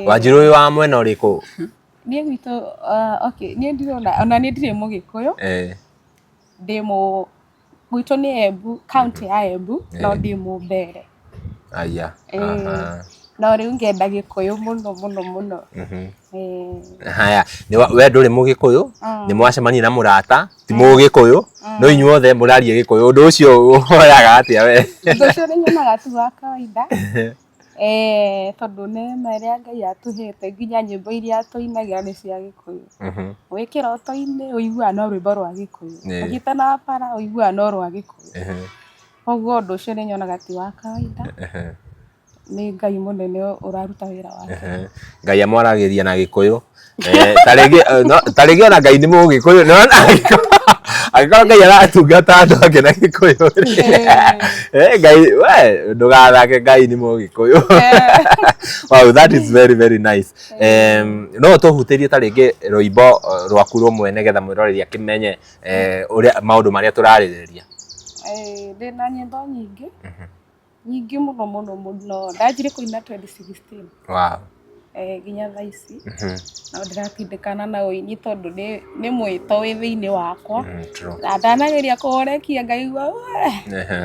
Wanjirũ, wĩ wa mwena ũrĩkũ? Niĩ gwitũ, okay, niĩ ndirona, ona niĩ ndirĩ Mũgĩkũyũ, ndĩ mũ gwitũ nĩ Embu, county ya Embu, no ndĩ Mũmbere. Aya. No rĩu ngenda Gĩkũyũ mũno mũno mũno. Haya, we ndũrĩ Mũgĩkũyũ, nĩ mwacemania na mũrata ti Mũgĩkũyũ, no inyuothe mũraria Gĩkũyũ. Ũndũ ũcio woyaga atĩa we? Ũndũ ũcio nĩ nyonaga tu wa kawaida, tondũ neema ĩrĩa Ngai atũhete, nginya nyĩmbo iria tũinagĩra nĩ cia Gĩkũyũ. Wĩ kĩroto-inĩ ũiguaga no rwĩmbo rwa Gĩkũyũ, ũthiĩte na bara ũiguaga no rwa Gĩkũyũ. Koguo ũndũ ũcio nĩ nyonaga ti wa kawaida, nĩ Ngai mũnene ũraruta wĩra wake. Ngai amwaragĩria na Gĩkũyũ. Ta rĩngĩ ona Ngai nĩ Mũgĩkũyũ. Nĩwona angĩkorwo Ngai aratungata andũ ake na Gĩkũyũ rĩ, Ngai we ndũgathake, Ngai nĩ Mũgĩkũyũ. Wow, that is very very nice. No tũhutĩrie ta rĩngĩ rwĩmbo rwaku rũmwe nĩgetha mwĩroreri akĩmenye ũrĩa maũndũ marĩa tũrarĩrĩria. Ndĩna nyĩmbo nyingĩ nyingĩ mũno mũno mũno. Ndanjirie kũina 2016 nginya thaa ici no ndĩratindĩkana na ũini tondũ nĩ mwĩto wĩ thĩinĩ wakwa, na ndanageria kũũrekia ngaigua we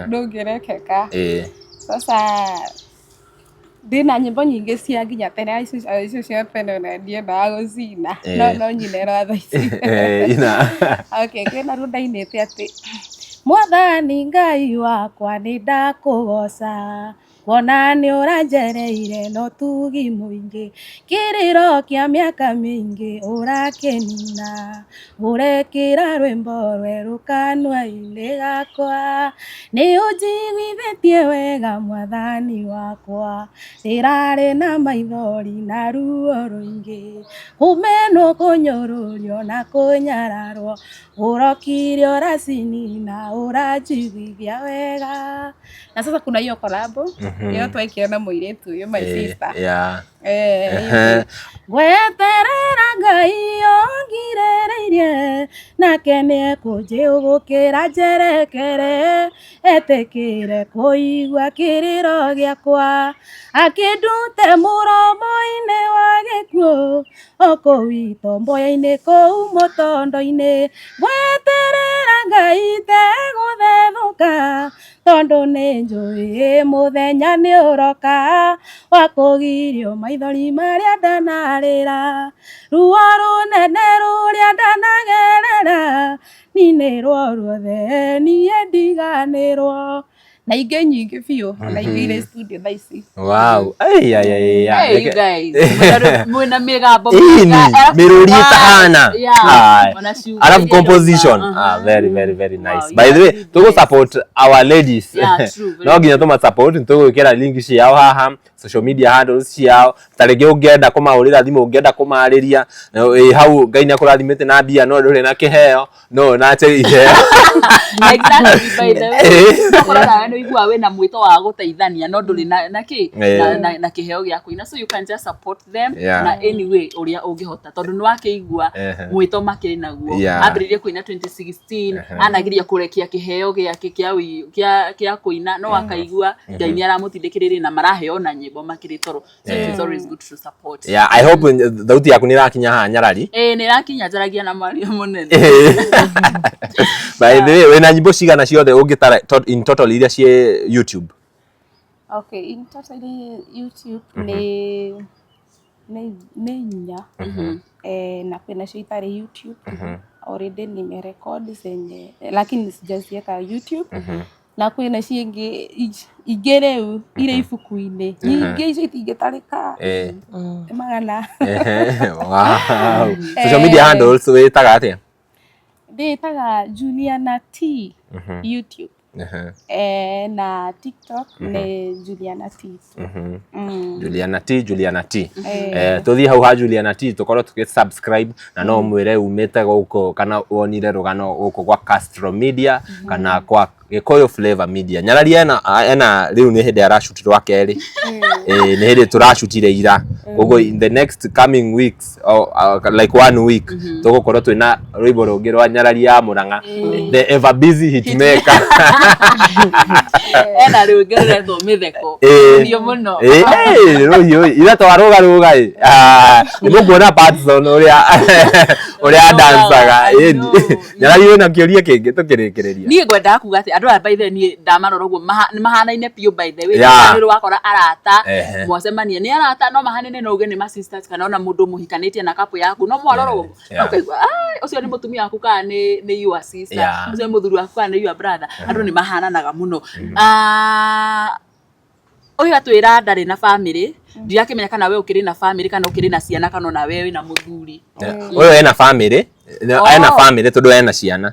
ndũngĩrekeka. Sasa ndĩna nyĩmbo nyingĩ cia nginya tene, icio cia tene ona ndiendaga gũcina, no nyine rwa thaa ici. Ina. Okay, kwĩna ruo ndainĩte atĩ Mwathani Ngai wakwa nĩ ndakũgoca. Kuona nĩ ũranjereire na ũtugi mũingĩ, kĩrĩro kĩa mĩaka mĩingĩ ũrakĩnina, ũrekĩra rwĩmbo rwerũ kanua-inĩ gakwa, nĩ ũnjiguithĩtie wega mwathani wakwa, ndĩrarĩ na maithori na ruo rũingĩ, kũmenwo kũnyũrũrio na kũnyararwo, ũrokire ũracinina ũranjiguithia wega. Na sasa kuna hiyo collabo ĩyo twekire na mũirĩtu ũyũ, my sister. Ngweterera Ngai ongirĩrĩirie, nake nĩekũnjĩũgũkĩra njerekere, etĩkĩre kũigua kĩrĩro gĩakwa, akĩndute mũromo-inĩ wa gĩkuũ, o kũu itomboya-inĩ kũu mũtondo-inĩ, ngweterera Ngai itegũthethũka, tondũ nĩ njũĩ mũthenya nĩ ũroka wa kũgirio maithori marĩa ndanarĩra, ruo rũnene rũrĩa ndanagerera, ninĩrwo ruothe niĩ ndiganĩrwo. Na ingĩ nyingĩ biũ, na ingĩ irĩ studio thaa ici. Wow. Ai ai ai ai. Hey, you guys. Mwĩna mĩgambo Ĩni, mĩega, alafu mĩrũri wow. ĩtahana. Yeah. Aye. Ona ciugo Alafu iria composition. irauma. Ah, very very very nice. Wow, By the you way, are tugu blessed. support our ladies. Yeah, true, very No nginya tũma support, tũgwĩkĩra link ciao haha, social media handles ciao. Ta rĩngĩ ũngĩenda kũmahũrĩra thimũ, ũngĩenda kũmarĩria, ĩ hau Ngai nĩakũrathimĩte na mbia no ndũrĩ na kĩheo, no nache iheo. Exactly, by the way. Ũkorwo nawe nĩ ũiguaga wĩna mwĩto wa gũteithania no ndũrĩ na na kĩ na kĩheo gĩa kũina, so you can just support them na anyway ũrĩa ũngĩhota, tondũ nĩ wakĩigua mwĩto makĩrĩ naguo. Ambĩrĩirie kũina 2016, anagiria kũrekia kĩheo gĩake kĩa kũina, no akaigua Ngai nĩ aramũtindĩkĩrĩria na maraheo na nyĩmbo makĩrĩ toro, so it is always good to support. Yeah, I hope thauti yaku nĩ ĩrakinya haha Nyarari. Ĩĩ, nĩ ĩrakinya, njaragia na mwario mũnene. By the way, wĩna nyĩmbo cigana ciothe ũngĩtara in total iria ciĩ YouTube? Okay, in total YouTube nĩ inya, na kwĩna cio itarĩ YouTube. Already nimerekodi zenye lakini sijaziweka YouTube, na kwĩna ciingĩ ingĩ rĩu irĩ ibuku-inĩ nyingĩ, icio itingĩtarĩka, nĩ magana. Wow. Social media handles wĩtaga atĩa? Ndĩtaga Juliana T YouTube, na TikTok nĩ Juliana T. Juliana T, Juliana T. Tũthiĩ hau ha Juliana T tũkorwo tũgĩ subscribe, na no mwĩre umĩte gũkũ kana wonire rũgano gũkũ gwa Castro Media kana kwa Gĩkũyũ Flavor Media. Nyarari ena rĩu nĩ hĩndĩ arashoot rwa kerĩ. Nĩ hĩndĩ tũrashutire ira. Koguo in the next coming weeks or like 1 week tũgũkorwo twĩna rwĩmbo rũngĩ rwa Nyarari ya Mũrang'a, the ever busy hitmaker. Ena rũngĩ rũretwo mĩtheko. Rũhiũ mũno. Rũhiũ ira twarũga rũga ĩ. Nĩ mũkuona Patson ũrĩa dancaga. Nyarari wĩna kĩũria kĩngĩ tũkĩrĩkĩrĩria? Niĩ ngwendaga kuga atĩ andũ aya by the way niĩ ndamarora ũguo nĩ mahanaine biũ by the way. Nĩ wakora arata mwacemania nĩ arata, no mahanene, no uge nĩ ma sisters kana ona mũndũ mũhikanĩtie na couple yaku, no mwarora ũguo ũkaigua ũcio nĩ mũtumia waku kana nĩ your sister, ũcio nĩ mũthuri waku kana nĩ your brother. Andũ nĩ mahananaga mũno. Ũyũ atwĩra ndarĩ na family, ndirakĩmenya kana we ũkĩrĩ na family kana ũkĩrĩ na ciana kana ona we wĩna mũthuri. Ũyũ ena family, ena family tondũ ena ciana.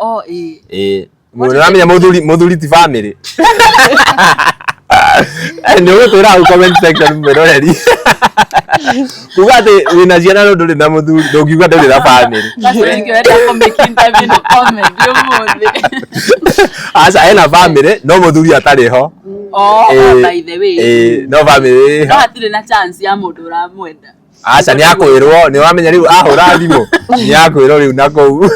Nĩũramenya mũthuri ti family. Nĩ ũgũtwĩra hau comment section mwĩroreri. Kuga atĩ wĩna ciana no ndũrĩ na mũthuri, ndũngiuga ndũrĩ na family. Aca, ena family no mũthuri atarĩ ho. By the way. No family ĩho. No hatirĩ na chance ya mũndũ ũramwenda. Aca, nĩ akwĩrwo, nĩ wamenya rĩu ahũra thimũ, nĩ akwĩrwo rĩu na kũu.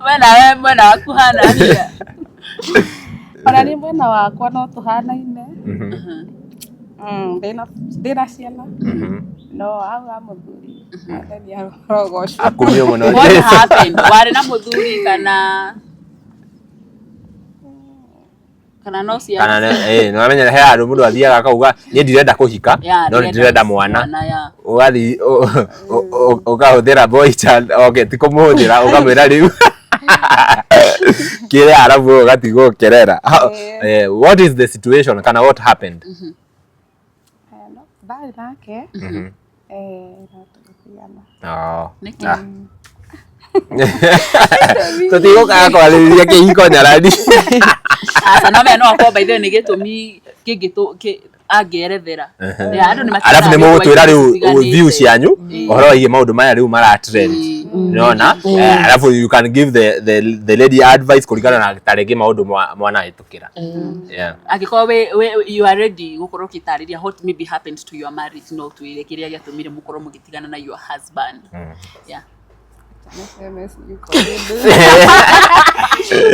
We nawe mwena waku hana atĩa? Ona niĩ mwena wakwa no tũhanaine. Ndĩna ciana, no hau ha mũthuri Mwathani arogocwo. Akumio mũno. What happened? Warĩ na mũthuri kana no ciana? Kana nĩ wamenya he handũ mũndũ athiaga akauga niĩ ndirenda kũhika no ndirenda mwana. Ũgathiĩ ũkahũthĩra boy child, okay, ti kũmũhũthĩra, ũkamwĩra rĩu Kĩrĩa arabu ũgatigwo ũkĩrera. What is the situation kana what happened? No, ndarĩ nake na tũgĩtigana. Oh. Nĩkĩ? Ah. Tũtigũkaga kwarĩrĩria kĩhiko nyarari. Aca no menya no akorwo by the way nĩ gĩtũmi kĩngĩ angĩerethera. Yeah, andũ nĩ Arabu nĩ matiganaga mũgũtwĩra rĩu citiganĩte. view cianyu ũhoro wĩgiĩ maũndũ maya rĩu mara trend. Nĩwona? Arabu you can give the lady advice kũringana na ta rĩngĩ maũndũ mwanahĩtũkĩra. Yeah. Angĩkorwo we you are ready gũkorwo ũkĩtarĩria what maybe happened to your marriage, no twĩre kĩrĩa gĩatũmire mũkorwo mũgĩtigana na your husband. Yeah. Niseme siko ready.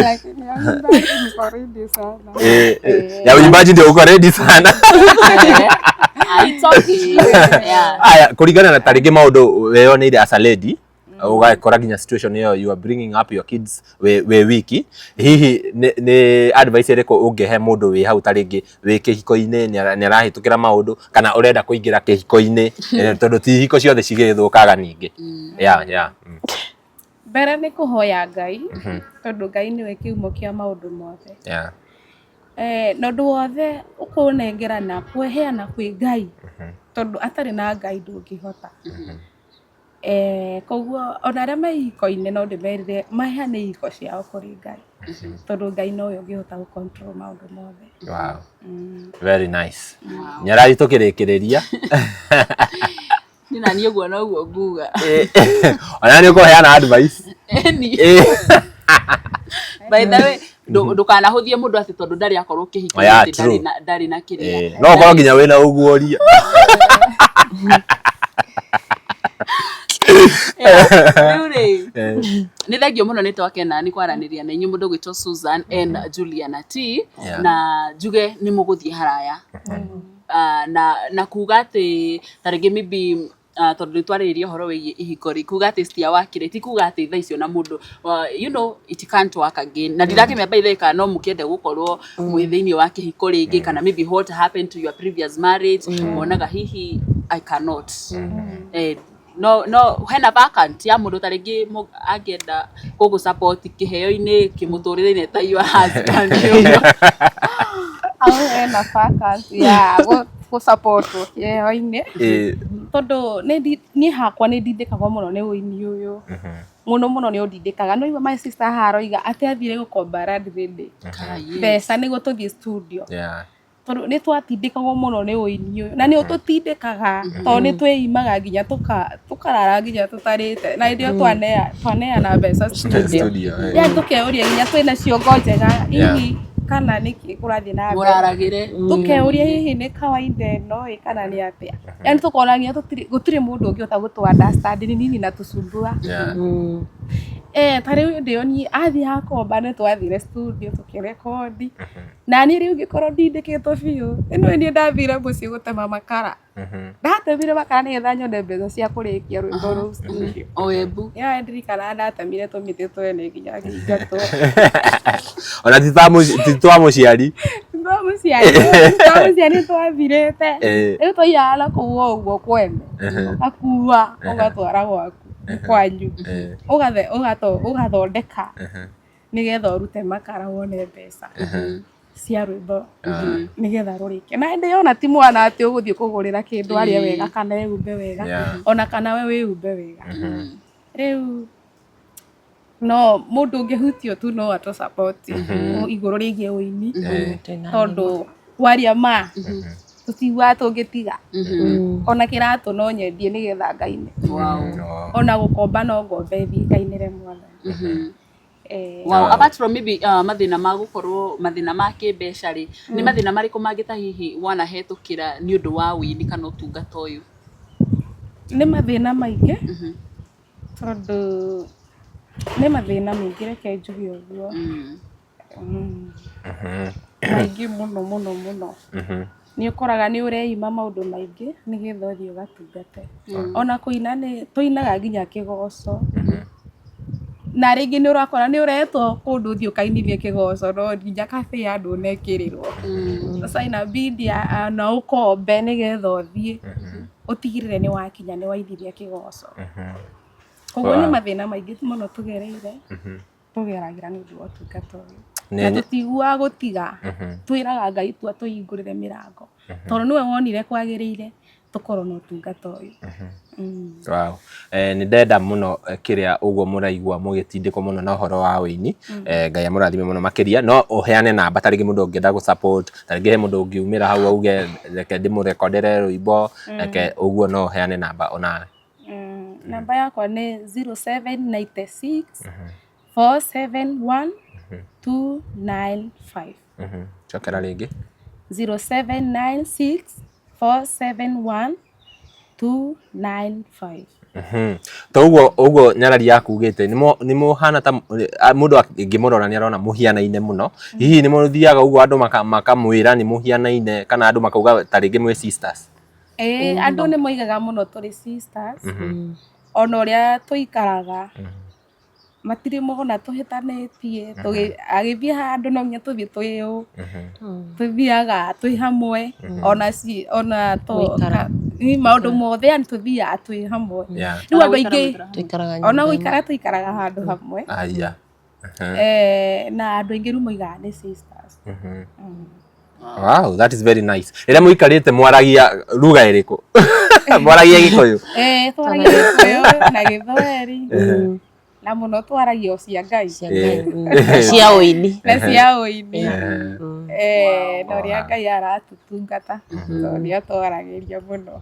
Lakini ya uimbaji niko ready sana. Ya uimbaji ndio uko ready sana. Ah, it's okay. Yeah. Aya, kũringana na tarĩngĩ maũndũ weyoneire as a lady, ũgakora nginya situation ĩyo you are bringing up your kids wĩ wiki, hihi nĩ advice ĩrĩkũ ũngĩhe mũndũ wĩ hau tarĩngĩ wĩ kĩhiko-inĩ nĩ arahĩtũkĩra maũndũ kana ũrenda kũingĩra kĩhiko-inĩ, tondũ ti ihiko ciothe cigĩthũkaga ningĩ. Yeah. Mbere nĩ kũhoya Ngai, tondũ Ngai nĩwe kĩhumo kĩa maũndũ mothe. Na ũndũ wothe ũkũnengerana kweheana kwĩ Ngai, tondũ atarĩ na Ngai ndũngĩhota. Koguo ona arĩa me ihiko-inĩ no ndĩmerire maheane ihiko ciao kũrĩ Ngai, tondũ Ngai nowe ũngĩhota gũ control maũndũ mothe. Wow. Very nice. Nyarari tũkĩrĩkĩrĩria. Niĩ na niĩ ũguo noguo nguga. Ona nĩ ũkũheana advice. Ĩni. By the way, ndũkanahũthie mũndũ atĩ tondũ ndarĩ akorwo kĩhiko atĩ ndarĩ na kĩrĩa. No ũkorwo nginya wĩna ũguoria. Rĩu rĩ, nĩ thengio mũno nĩ twakena nĩ kwaranĩria na inyuĩ mũndũ ũgwĩtwo Susan and Juliana T, na njuge nĩ mũgũthiĩ haraya. Na kuga atĩ ta rĩngĩ maybe tondũ nĩ twarĩrĩria ũhoro wĩgiĩ ihiko rĩ, kuga atĩ citiawakire ti kuga atĩ thaa icio na mũndũ you know it can't work again. Na ndirakĩmenya by the way kana no mũkĩende gũkorwo mwĩ thĩinĩ wa kĩhiko rĩngĩ, kana maybe what happened to your previous marriage, wonaga hihi I cannot. No hena vacant ya mũndũ ta rĩngĩ angĩenda gũgũ support kĩheo-inĩ kĩmũtũrĩre-inĩ ta your husband. Hau hena vacant ya gũ support kĩheo-inĩ, tondũ niĩ hakwa nĩ ndindĩkagwo mũno nĩ ũini ũyũ, mũno mũno nĩ ũndindĩkaga. No igua my sister haha aroiga atĩ athire gũkomba landlady mbeca nĩguo tũthiĩ studio, tondũ nĩ twatindĩkagwo mũno nĩ ũini ũyũ, na nĩ ũtũtindĩkaga tondũ nĩ twĩimaga nginya tũkarara nginya tũtarĩte, na hĩndĩ ĩyo twaneana mbeca studio, yani tũkeuria nginya twĩna ciongo njega hihi kana nĩkĩ kũrathiĩ na mbere, mũraragĩre, tũkeuria hihi nĩ kawaida ĩno ĩ kana nĩ atĩa, yani tũkona nginya gũtirĩ mũndũ ũngĩhota gũtũ understand nĩ nini na tũcumbua. Ta rĩu hĩndĩ ĩyo niĩ athiĩ akomba nĩ twathire studio tũkĩrekondi, na niĩ rĩu ngĩkorwo ndindĩkĩtwo biũ, ĩno niĩ ndathire mũciĩ gũtema makara, ndatemire makara nĩgetha nyone mbeca cia kũrĩkia rwĩmbo rũu studio. O Embu. Yeah, ndirikanaga ndatemire tũmĩtĩ twene nginya ngĩingatwo. Ona ti twa mũciari. Twa mũciari twathirĩte. Rĩu twaiyaga na kũu o ũguo kwene, ũgakua ũgatwara gwaku kwanyu, ũgathondeka nĩgetha ũrute makara wone mbeca cia rwĩmbo nĩgetha rũrĩke. Na hĩndĩ ĩyo ona ti mwana atĩ ũgũthiĩ kũgũrĩra kĩndũ arĩe wega kana ehumbe wega, ona kana we wĩhumbe wega. Rĩu no mũndũ ũngĩhutio tu no atũ support igũrũ rĩgiĩ ũini, tondũ kwaria ma tũtiugaga tũngĩtiga, ona kĩratũ no nyendie nĩgetha ngaine, ona gũkomba no ngombe thiĩ ngainĩre Mwathani. Wow, apart from maybe mathĩna ma gũkorwo mathĩna ma kĩmbeca rĩ, nĩ mathĩna marĩkũ mangĩ ta hihi wanahetũkĩra nĩ ũndũ wa ũini kana ũtungata ũyũ? Nĩ mathĩna maingĩ, tondũ nĩ mathĩna maingĩ, reke njuge ũguo, maingĩ mũno mũno mũno. Nĩ ũkoraga nĩ ũreima maũndũ maingĩ nĩgetha ũthiĩ ũgatungate. Ona kũina nĩ tũinaga nginya kĩgoco, na rĩngĩ nĩ ũrakora nĩ ũretwo kũndũ ũthiĩ ũkainithie kĩgoco, no nginya kabĩa ndũnekĩrĩrwo. Sasa inabidi na ũkombe nĩgetha ũthiĩ ũtigĩrĩre nĩ wakinya nĩ wainithia kĩgoco. Koguo nĩ mathĩna maingĩ mũno tũgereire. Tũgeragĩra nĩ ũndũ wa ũtungata ũyũ na tũtiguaga gũtiga. Twĩraga Ngai tu atũhingũrĩre mĩrango, tondũ nĩwe wonire kwagĩrĩire tũkorwo na ũtungata ũyũ. Wow. Nĩ ndenda mũno kĩrĩa ũguo mũraigua mũgĩtindĩkwo mũno na ũhoro wa ũini. Ngai amũrathime mũno makĩria. No ũheane namba ta rĩngĩ mũndũ ũngĩenda gũ support, ta rĩngĩ he mũndũ ũngiumĩra hau auge reke ndĩmũrekondere rwĩmbo, reke ũguo, no ũheane namba onawe. Namba yakwa nĩ 0796 471 295. Cokera rĩngĩ. 0796 471 295. To ũguo ũguo nyarari yaku ugĩte nĩ mũhana ta mũndũ angĩmũrora nĩ arona mũhianaine mũno. Hihi nĩ mũthiaga ũguo andũ makamwĩra nĩ mũhianaine, kana andũ makauga ta rĩngĩ mwĩ sisters? Ĩĩ, andũ nĩ moigaga mũno tũrĩ sisters. Ona ũrĩa tũikaraga, matirĩ mona tũhĩtanĩtie. Agĩthiĩ handũ no nginya tũthiĩ twĩ ũũ, tũthiaga twĩ hamwe, ona ci ona to Gũikara. Maũndũ mothe, yani tũthiaga twĩ hamwe. Rĩu andũ aingĩ Tũikaraga ona nyũmba ĩmwe. Gũikara tũikaraga handũ hamwe. Aya. Na andũ aingĩ rĩu moigaga nĩ sisters. Wow, that is very nice. Rĩrĩa mũikarĩte mwaragia lugha ĩrĩkũ? Mwaragia Gĩkũyũ? Eh, twaragia Gĩkũyũ na Gĩthweri, na mũno twaragia o cia Ngai. Cia Ngai. Cia ũini. Na cia ũini. Na ũrĩa Ngai aratũtungata, tondũ nĩ atwaragĩria mũno.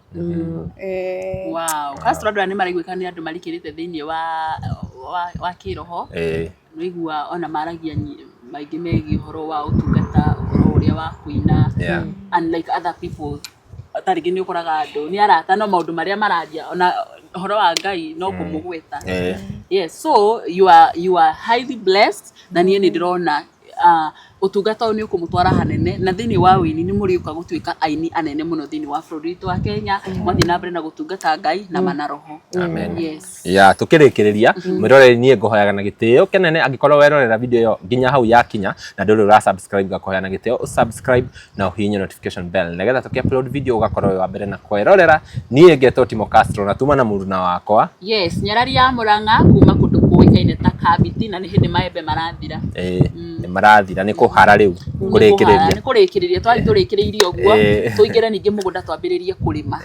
Wow. Castro, andũ aya nĩ maraiguĩka nĩ andũ marikĩrĩte thĩinĩ wa kĩroho. Nĩwaigua ona maragia maingĩ megiĩ ũhoro wa ũtungata, ũhoro ũrĩa wa kũina. Unlike other people, ta rĩngĩ nĩ ũkoraga andũ nĩ arata no maũndũ marĩa mararia ona ũhoro wa Ngai no kũmũgweta. Yes, so you are highly blessed, na niĩ nĩ ndĩrona ũtungata ũyũ nĩ ũkũmũtwara hanene, na thĩinĩ wa ũini nĩ mũrĩũka gũtuĩka aini anene mũno thĩinĩ wa bũrũri witũ wa Kenya, mwathiĩ na mbere na gũtungata Ngai na mana roho. Amen. Yes. Ya tukĩrĩkĩrĩria, mwĩroreri, niĩ ngũhoyaga na gĩtĩo kĩnene, angĩkorwo werorera video ĩyo nginya hau yakinya na ndũrĩ ũra subscribe, ngakũhoya na gĩtĩo subscribe na ũhihinye notification bell nĩgetha tũkĩ upload video ũgakorwo wĩ wa mbere na kwĩrorera. Niĩ ngetwo Timo Castro na tuma na mũruna wakwa. Yes, nyarari ya Mũrang'a kuma kũndũ kũĩkaine ta Kabiti, na nĩ hĩndĩ maembe marathira. Ĩĩ, nĩ marathira, nĩ kũhara rĩu kũrĩkĩrĩria. Nĩ kũrĩkĩrĩria, twari tũrĩkĩrĩirie ũguo. Tũingĩre ningĩ mũgũnda twambĩrĩrie kũrĩma.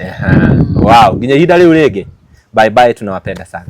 Wow, nginya ihinda rĩu rĩngĩ, bye bye, tunawapenda sana.